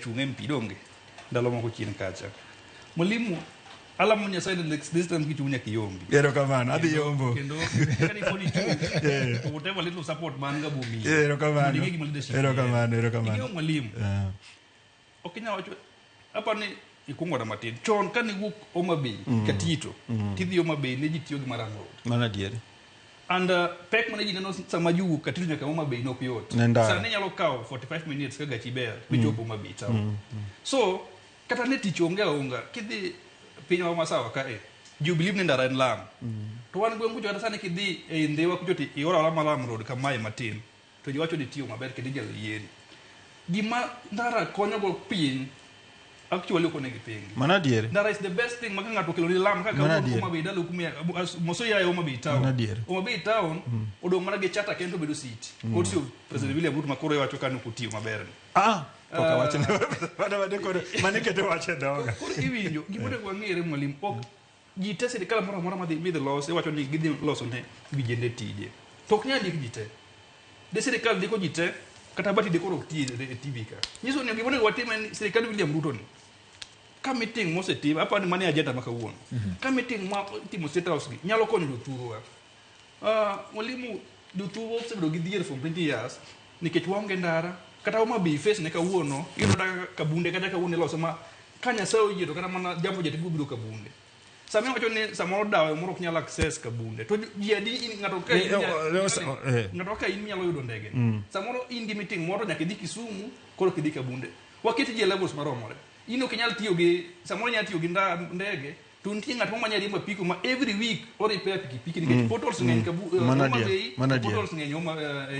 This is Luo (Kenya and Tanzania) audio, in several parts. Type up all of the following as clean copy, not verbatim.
chung MP donge ndalo moko chien kacha. Mwalimu alamo Nyasaye ni next this time kichung nyaka iyombi. Erokamano, adhi yombo. Kendo kani pod ichung, to whatever little support man ga bomiyi. Erokamano. Mondo ing'e gima leadership Erokamano, en. erokamano. Ing'eyo mwalimu, ok inyal wacho aparo ni ikungo na matin chon kane iwuok Homa Bay Katito tidhi Homa Bay ne ji tiyo gi Maram Road Mano adier. and pek mane ji neno sama ji wuok Katito nyaka Homa Bay ne ok yot Ne ndara. sani inyalo kawo 45 minutes ka gachi ber michop Homa Bay town so kata ne tich onge aonga kidhi pinywa masawa ka e ji believe ni ndara en lam to wan gweng' kucho kata sani kidhi e Ndhiwa kucho to ioro aora malam road kamae matin to ji wacho ni tiyo maber kendo inyalo yieri gima ndara konyogo piny actually ok onego ipingi Mano adier. ndara is the best thing maka ng'ato okelo ni lam kaka Mano wuok adier. Homa Bay dalo kumia moso ya Homa Bay town Mano adier. Homa Bay town odong' mana gi chata kendo bedo city courtesy of President William Ruto makoro iwacho ka nok otiyo maber ni Ah, pok awacho ne. Mano mane koro mane keto wach e dhoga. koro iwinjo gima onego wang'ere mwalimu ok ji te sirikal moro amora madhi midhi los iwacho ni gidhi loso ne vijende tije to ok nyal ndik ji te de sirikal ndiko ji te kata bati de koro ok ti e TV ka nyiso ni gima onego watim en ni sirikal William Ruto ni ka meeting mosetim aparo ni mano e agenda ma kawuono ka meeting ma itimo State House gi nyalo konyo jothurwa mwalimu jothurwa osebedo gi dhier for 20 years nikech waonge ndara kata Homa Bay face ne kawuono iyudo kata Kabunde kata kawuono iloso ma ka Nyasaye oyie to kata mana Jambo Jet biro biro Kabunde sama iwacho ni samoro dawa moro ok nyal access Kabunde to ji adi in ng'ato ka in ng'ato ka in nyalo yudo ndege samoro in gi meeting moro nyaka idhi Kisumu koro kidhi Kabunde waket ji e levels maromore in ok inyal tiyo gi samoro inyalo tiyo gi ndege to nitie ng'at moro manyalo riembo apiko ma every week o repair pikipiki nikech potholes ng'eny Mano Homa adier, Bay mano adier. potholes ng'eny e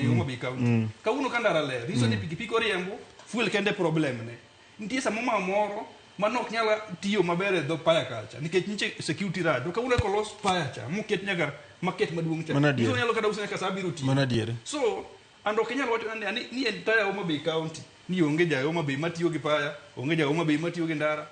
Homa Bay County kawuono ka ndara ler nyiso ni pikipiki oriembo fuel kende problem ne nitie samo mama moro mane ok nyal tiyo maber e dho paya kacha nikech niche security rach to kawuono kolos paya cha moket nyaka market maduong' cha Mano adier. nyiso ni nyalo kata uso nyaka sa abiriyo otieno Mano adier. so and ok inyal wacho ni entire Homa Bay County ni onge ja Homa Bay matiyo gi paya onge ja Homa Bay matiyo gi ndara